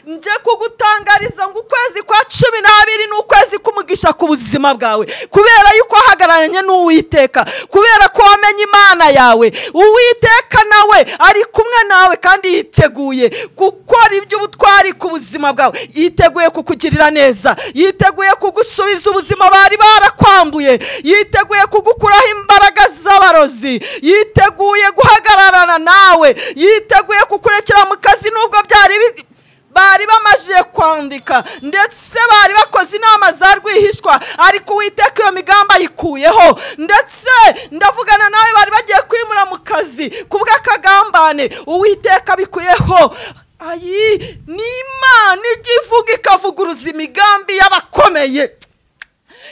Nje kugutangariza ngo ukwezi kwa 12 ni ukwezi k'umugisha ku buzima bwawe, kubera yuko wahagararanye n'Uwiteka, kubera ko wamenye Imana yawe. Uwiteka nawe ari kumwe nawe kandi yiteguye gukora iby'ubutwari ku buzima bwawe, yiteguye kukugirira neza, yiteguye kugusubiza ubuzima bari barakwambuye, yiteguye kugukuraho imbaraga z'abarozi, yiteguye guhagararana nawe, yiteguye kukurekera mu kazi nubwo byari bari bamaje kwandika ndetse bari bakoze inama za rwihishwa, ariko Uwiteka iyo migamba ayikuyeho. Ndetse ndavugana nawe bari bagiye kwimura mu kazi kubw'akagambane, Uwiteka abikuyeho. Ayi ni Imana ijya ivuga ikavuguruza imigambi y'abakomeye,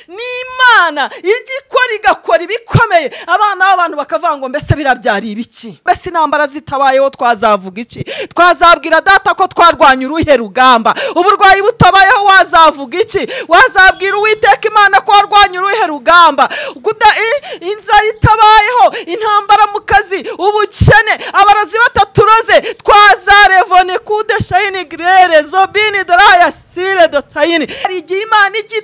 ni Imana ijya ikora igakora ibikomeye. Abana b'abantu bakavuga ngo mbese birabyari ibiki? Mbese intambara zitabayeho twazavuga iki? Twazabwira data ko twarwanya uruhe rugamba? Uburwayi butabayeho wazavuga iki? Wazabwira Uwiteka Imana ko warwanya uruhe rugamba? Inzara itabayeho, intambara mu kazi, ubukene, abarozi bataturoze, twazarevone kude shayini grere zobini doraya sire dotayini. Hari igihe Imana ijya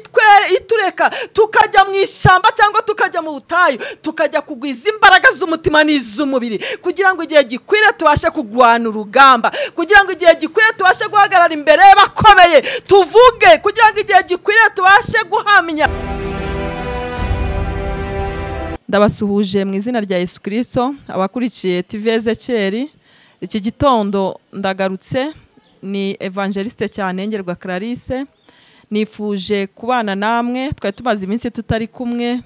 itureka tukajya mu ishyamba cyangwa tukajya mu butayu, tukajya kugwiza imbaraga z'umutima n'iz'umubiri, kugira ngo igihe gikwire tubashe kurwana urugamba, kugira ngo igihe gikwire tubashe guhagarara imbere y'abakomeye tuvuge, kugira ngo igihe gikwire tubashe guhamya. Ndabasuhuje mu izina rya Yesu Kristo abakurikiye TV Ezekeri. Iki gitondo ndagarutse, ni Evangeliste Cyanengerwa Clarisse. Nifuje kubana namwe, twari tumaze iminsi tutari kumwe,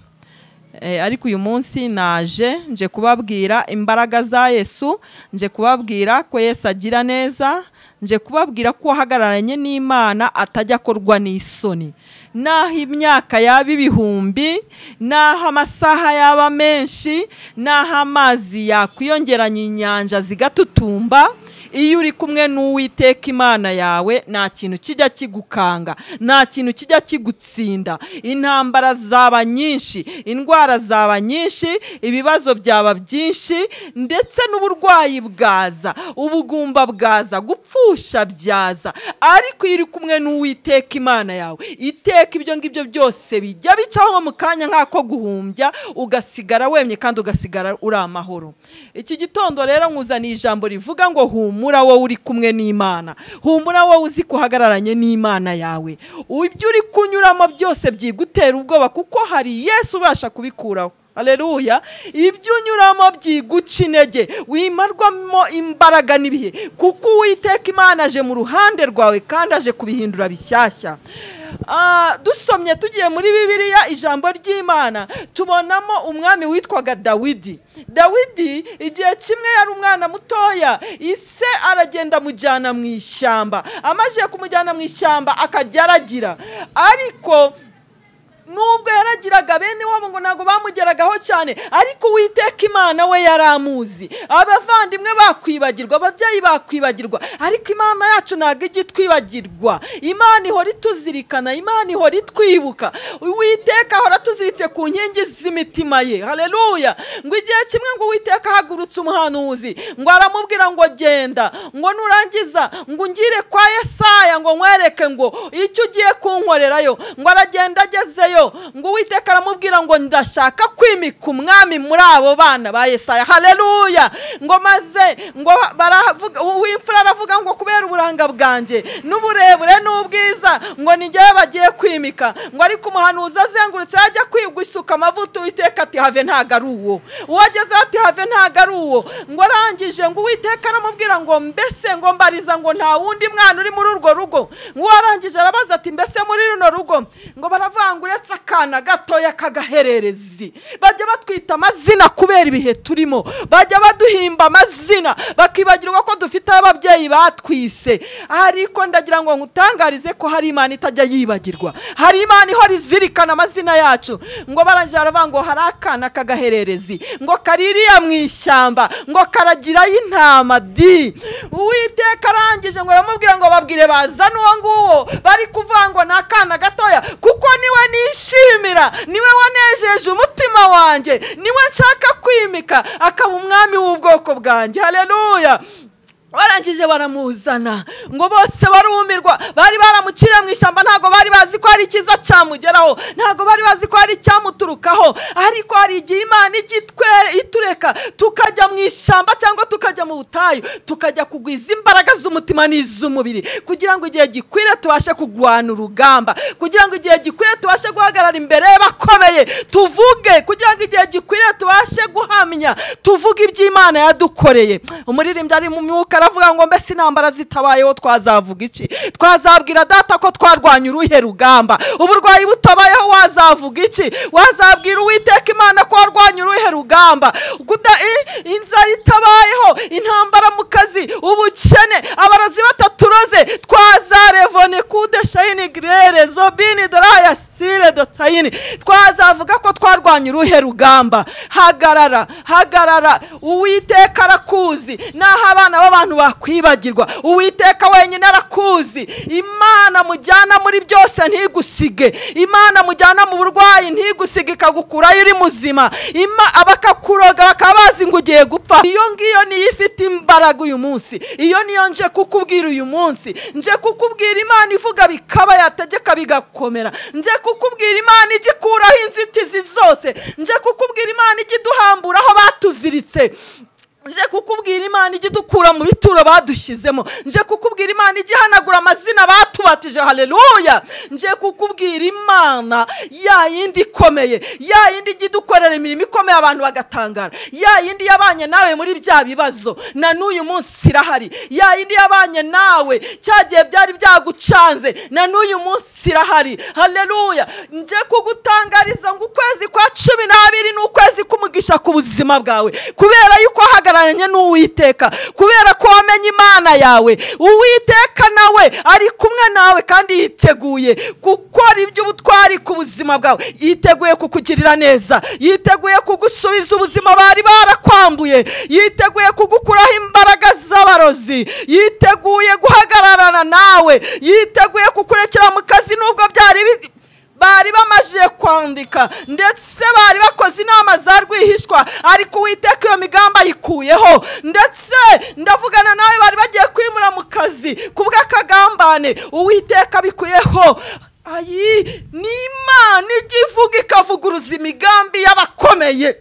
ariko uyu munsi naje nje kubabwira imbaraga za Yesu, nje kubabwira ko Yesu agira neza, nje kubabwira ko uhagararanye n'Imana atajya akorwa n'isoni. Naho imyaka yaba ibihumbi, naho amasaha yaba menshi, naho amazi yakwiyongeranya inyanja zigatutumba, iyo uri kumwe n'Uwiteka Imana yawe nta kintu kijya kigukanga, nta kintu kijya kigutsinda. Intambara zaba nyinshi, indwara zaba nyinshi, ibibazo byaba byinshi, ndetse n'uburwayi bwaza, ubugumba bwaza, gupfusha byaza, ariko iyo uri kumwe n'Uwiteka Imana yawe, iteka ibyo ngibyo byose bijya bicaho mu kanya nk'ako guhumbya, ugasigara wemye kandi ugasigara uri amahoro. Iki gitondo rero nkuzaniye ijambo rivuga ngo humura wowe uri kumwe n'Imana, humura wowe uzi kuhagararanye n'Imana yawe. Ibyo uri kunyuramo byose byigutera ubwoba, kuko hari Yesu ubasha kubikuraho. Haleluya. Ibyo unyuramo byiguca intege, wimarwamo imbaraga n'ibihe, kuko Uwiteka Imana aje mu ruhande rwawe kandi aje kubihindura bishyashya. Dusomye tugiye muri Bibiliya ijambo ry'Imana, tubonamo umwami witwaga Dawidi. Dawidi igihe kimwe yari umwana mutoya, ise aragenda amujyana mu ishyamba. Amaze kumujyana mu ishyamba akajya aragira, ariko nubwo yaragiraga bene wabo ngo ntago bamugeragaho cyane, ariko Uwiteka Imana we yaramuzi. Abavandimwe bakwibagirwa, ababyeyi bakwibagirwa, ariko Imana yacu ntago ijya itwibagirwa. Imana ihora ituzirikana, Imana ihora itwibuka. Uwiteka ahora atuziritse ku nkingi z'imitima ye. Haleluya. Ngo igihe kimwe ngo Uwiteka ahagurutse umuhanuzi, ngo aramubwira ngo genda, ngo nurangiza ngo ungire kwa Yesaya ngo nkwereke ngo icyo ugiye kunkorerayo. Ngo aragenda agezeyo, ngo Uwiteka aramubwira ngo ndashaka kwimika umwami muri abo bana ba Yesaya. Haleluya. Ngo maze ngo baravuga, uwimfura aravuga ngo kubera uburanga bwanjye n'uburebure n'ubwiza ngo ni njyewe bagiye kwimika. Ngo ariko umuhanuzi azengurutse ajya kwigusuka amavuta, Uwiteka ati have ntago ari uwo. Uwageze ati have ntago ari uwo. Ngo arangije ngo Uwiteka aramubwira ngo mbese ngo mbariza ngo nta wundi mwana uri muri urwo rugo. Ngo arangije arabaza ati mbese muri runo rugo ngo baravanga uretse akana gatoya kagahererezi. Bajya batwita amazina kubera ibihe turimo, bajya baduhimba amazina bakibagirwa ko dufite ababyeyi batwise. Ariko ndagira ngo nkutangarize ko hari Imana itajya yibagirwa, hari Imana ihora izirikana amazina yacu. Ngo barangije baravuga ngo hari akana kagahererezi ngo kaririya mu ishyamba ngo karagirayo intama di. Uwiteka arangije ngo aramubwira ngo babwire bazane uwo nguwo bari kuvuga ngo ni akana gatoya, kuko niwe nishimira, niwe wanejeje umutima wanjye, niwe nshaka kwimika akaba umwami w'ubwoko bwanjye. Haleluya. Barangije baramuzana ngo bose barumirwa. Bari baramuciriye mu ishyamba, ntabwo bari bazi ko hari icyiza cyamugeraho, ntabwo bari bazi ko hari icyamuturukaho. Ariko hari igihe Imana itureka tukajya mu ishyamba cyangwa tukajya mu butayu, tukajya kugwiza imbaraga z'umutima n'iz'umubiri, kugira ngo igihe gikwire tubashe kurwana urugamba, kugira ngo igihe gikwire tubashe guhagarara imbere y'abakomeye tuvuge, kugira ngo igihe gikwire tubashe guhamya tuvuge iby'Imana yadukoreye. Umuririmbyi ari mu myuka aravuga ngo mbese intambara zitabayeho twazavuga iki? Twazabwira data ko twarwanya uruhe rugamba? Uburwayi butabayeho wazavuga iki? Wazabwira Uwiteka Imana ko warwanya uruhe rugamba? Inzara itabayeho, intambara mu kazi, ubukene, abarozi bataturoze, twazarevone kude shayini grere zobini daraya sire dotayini, twazavuga ko twarwanya uruhe rugamba? Hagarara, hagarara, Uwiteka arakuzi. Naho abana b'abantu bakwibagirwa, Uwiteka wenyine arakuzi. Imana mujyana muri byose ntigusige, Imana mujyana mu burwayi ntigusige, ikagukurayo uri muzima. Abakakuroga bakaba bazi ngo ugiye gupfa. Iyo ngiyo niyo ifite imbaraga uyu munsi, iyo niyo nje kukubwira uyu munsi. Nje kukubwira Imana ivuga bikaba, yategeka bigakomera. Nje kukubwira Imana ijya ikuraho inzitizi zose. Nje kukubwira Imana ijya iduhambura aho batuziritse. Nje kukubwira Imana ijya idukura mu bituro badushyizemo. Nje kukubwira Imana ijya ihanagura amazina batubatije. Haleluya! Nje kukubwira Imana ya yindi ikomeye, ya yindi ijya idukorera imirimo ikomeye abantu bagatangara, ya yindi yabanye nawe muri bya bibazo na n'uyu munsi irahari, ya yindi yabanye nawe cya gihe byari byagucanze na n'uyu munsi irahari. Haleluya! Nje kugutangariza ngo ukwezi kwa 12 ni ukwezi k'umugisha ku buzima bwawe, kubera yuko hagararanye n'Uwiteka, kubera ko wamenye Imana yawe. Uwiteka nawe ari kumwe nawe kandi yiteguye gukora iby'ubutwari ku buzima bwawe, yiteguye kukugirira neza, yiteguye kugusubiza ubuzima bari barakwambuye, yiteguye kugukuraho imbaraga z'abarozi, yiteguye guhagararana nawe, yiteguye kukurekera mu kazi nubwo byari bari bamajije kwandika, ndetse bari bakoze inama za rwihishwa, ariko Uwiteka iyo migambi ayikuyeho. Ndetse ndavugana nawe bari bagiye kwimura mu kazi kubw'akagambane, Uwiteka abikuyeho. Ayi, ni Imana ijya ivuga ikavuguruza imigambi y'abakomeye.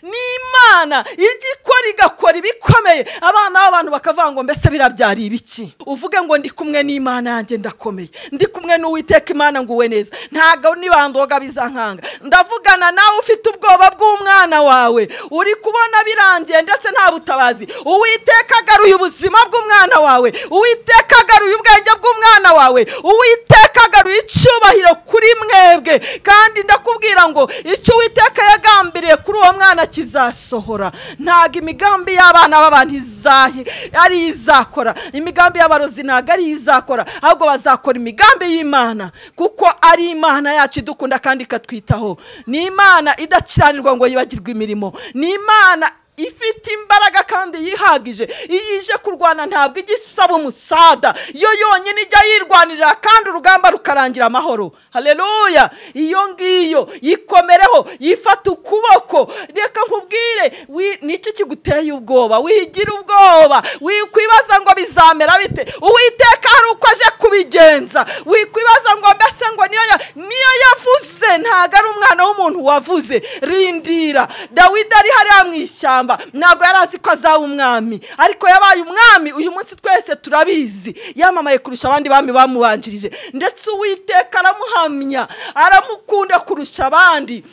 Ni Imana ijya ikora igakora ibikomeye, abana b'abantu bakavuga ngo mbese birabyari ibiki? Uvuge ngo ndi kumwe n'Imana yanjye ndakomeye, ndi kumwe n'Uwiteka Imana nguwe neza, ntago nibandoga bizankanga. Ndavugana nawe ufite ubwoba bw'umwana wawe, uri kubona birangiye ndetse nta butabazi. Uwiteka agaruye ubuzima bw'umwana wawe, Uwiteka agaruye ubwenge bw'umwana wawe, Uwiteka agaruye icyubahiro kuri mwebwe. Kandi ndakubwira ngo icyo Uwiteka yagambiriye kuri uwo mwana kizasohora. Ntago imigambi y'abana b'abantu izahe ari izakora, imigambi y'abarozi ntago ari izakora, ahubwo bazakora imigambi y'Imana, kuko ari Imana yacu idukunda kandi ikatwitaho. Ni Imana idakiranirwa ngo yibagirwe imirimo, ni Imana ifite imbaraga kandi yihagije. Iyo ije kurwana ntabwo ijya isaba umusada, yo yonyine ijya yirwanirira kandi urugamba rukarangira amahoro. Haleluya! Iyo ngiyo yikomereho, yifata ukuboko. Reka nkubwire, niki kiguteye ubwoba? Wigira ubwoba, wikwibaza ngo bizamera bite. Uwiteka hari uko aje kubigenza. Wikwibaza ngo mbese ngo niyo yavuze, ntago ari umwana w'umuntu wavuze. Rindira. Dawidi ari hariya mu ishyamba, ntabwo yari azi ko azaba umwami, ariko yabaye umwami. Uyu munsi twese turabizi, yamamaye kurusha abandi bami bamubanjirije, ndetse Uwiteka aramuhamya, aramukunda kurusha abandi.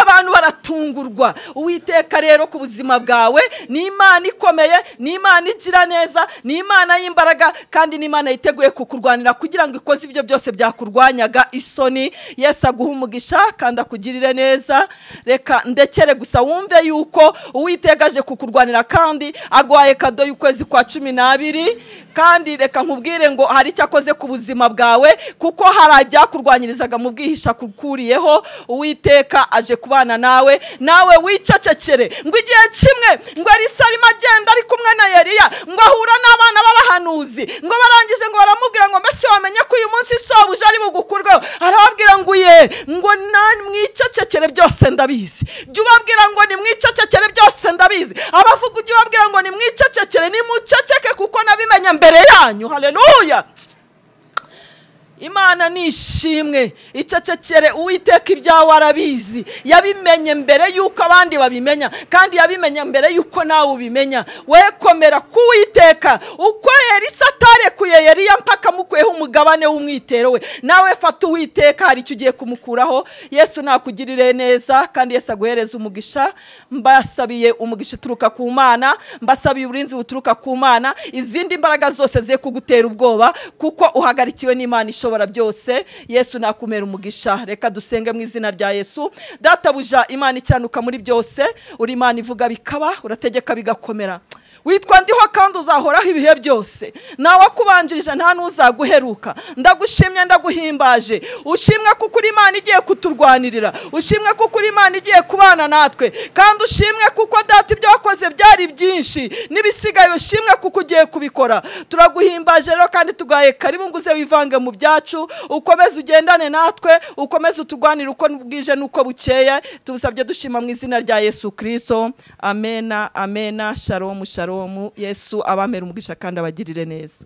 Abantu baratungurwa. Uwiteka rero ku buzima bwawe ni Imana ikomeye, ni Imana igira neza, ni Imana y'imbaraga, kandi ni Imana yiteguye kukurwanira kugira ngo ikoze ibyo byose byakurwanyaga isoni. Yesu aguhe umugisha kandi akugirire neza. Reka ndekere gusa wumve yuko Uwiteka aje kukurwanira kandi aguhaye kado y'ukwezi kwa 12. Kandi reka nkubwire ngo hari icyo akoze ku buzima bwawe, kuko hari ibyakurwanyirizaga mu bwihisha kukuriyeho. Uwiteka aje kubana nawe, nawe wicecekere. Ngo igihe kimwe ngo Elisa arimo agenda ari kumwe na Eliya, ngo ahura n'abana b'abahanuzi, ngo barangije ngo baramubwira ngo mbese wamenye ko uyu munsi sobuja ari bugukurweho? Arababwira ngo ye, ngo mwicecekere byose ndabizi. Jya ubabwira ngo nimwicecekere byose ndabizi. Abavuga ujye ubabwira ngo nimwicecekere, nimuceceke kuko nabimenye mbere yanyu. Haleluya. Imana nishimwe. Icecekere, Uwiteka ibyawe arabizi, yabimenye mbere yuko abandi babimenya, kandi yabimenye mbere yuko nawe ubimenya. We komera ku Uwiteka. Uko Elisa atarekuye Eliya mpaka amukuyeho umugabane w'umwitero we, nawe fata Uwiteka, hari icyo ugiye kumukuraho. Yesu nakugirire neza kandi Yesu aguhereze umugisha. Mbasabiye umugisha uturuka ku Mana, mbasabiye uburinzi buturuka ku Mana, izindi mbaraga zose ziye kugutera ubwoba kuko uhagarikiwe n'Imana ishobora byose. Yesu nakumera umugisha. Reka dusenge mu izina rya Yesu. Databuja, Imana ikiranuka muri byose, uri Imana ivuga bikaba, urategeka bigakomera. Witwa ndiho kandi uzahoraho ibihe byose, nawe akubanjirije nta n'uzaguheruka. Ndagushimye, ndaguhimbaje. Ushimwe kuko uri Imana igiye kuturwanirira, ushimwe kuko uri Imana igiye kubana natwe, kandi ushimwe kuko Data ibyo wakoze byari byinshi n'ibisigaye ushimwe kuko ugiye kubikora. Turaguhimbaje rero kandi tugaye karibu ngo uze wivange mu byacu, ukomeze ugendane natwe, ukomeze uturwanire uko bwije n'uko bukeye. Tubisabye dushima mu izina rya Yesu Kristo. Amena, amena. Shalom, shalom. Yesu abamera umugisha kandi abagirire neza.